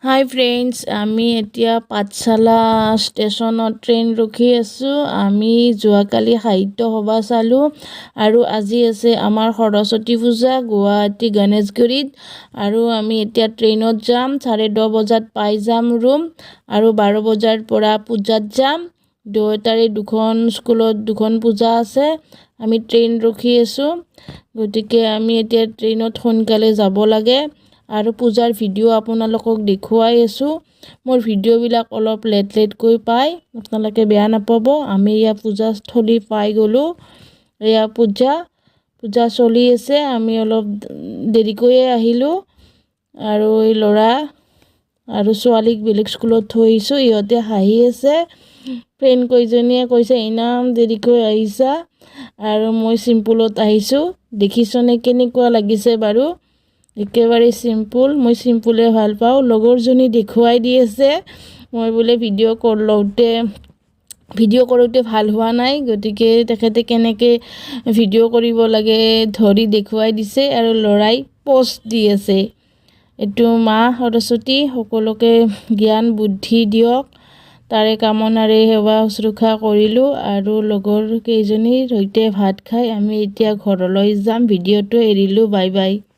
হাই friends, আমি এতিয়া পাঠশালা ষ্টেচনত ট্ৰেইন ৰখি আছোঁ। আমি যোৱাকালি সাহিত্য সভা চালোঁ আৰু আজি আছে আমাৰ সৰস্বতী পূজা গুৱাহাটী গণেশগুৰিত। আৰু আমি এতিয়া ট্ৰেইনত যাম, 10:30 বজাত পাই যাম ৰুম আৰু 12 বজাৰ পৰা পূজাত যাম। দুয়োটাৰে দুখন স্কুলত দুখন পূজা আছে। আমি ট্ৰেইন ৰখি আছোঁ, গতিকে আমি এতিয়া ট্ৰেইনত সোনকালে যাব লাগে। আৰু পূজাৰ ভিডিঅ' আপোনালোকক দেখুৱাই আছোঁ। মোৰ ভিডিঅ'বিলাক অলপ লেট লেটকৈ পায়, আপোনালোকে বেয়া নাপাব। আমি এয়া পূজাস্থলী পাই গ'লোঁ। এয়া পূজা, পূজা চলি আছে। আমি অলপ দেৰিকৈয়ে আহিলোঁ। আৰু এই ল'ৰা আৰু ছোৱালীক বেলেগ স্কুলত থৈ আহিছোঁ। ইহঁতে হাঁহি আছে। ফ্ৰেণ্ড কেইজনীয়ে কৈছে, "ইমান দেৰিকৈ আহিছা?" আৰু মই চিম্পুলত আহিছোঁ। দেখিছনে কেনেকুৱা লাগিছে বাৰু? একেবাৰে চিম্পুল। মই চিম্পুলে ভাল পাওঁ। লগৰজনী দেখুৱাই দি আছে, মই বোলে ভিডিঅ' কল লওঁতে, ভিডিঅ' কৰোঁতে ভাল হোৱা নাই। গতিকে তেখেতে কেনেকৈ ভিডিঅ' কৰিব লাগে ধৰি দেখুৱাই দিছে আৰু ল'ৰাই প'জ দি আছে। এইটো মা সৰস্বতী সকলোকে জ্ঞান বুদ্ধি দিয়ক, তাৰে কামনাৰে সেৱা শুশ্ৰূষা কৰিলোঁ আৰু লগৰ কেইজনীৰ সৈতে ভাত খাই আমি এতিয়া ঘৰলৈ যাম। ভিডিঅ'টো এৰিলোঁ। Bye bye.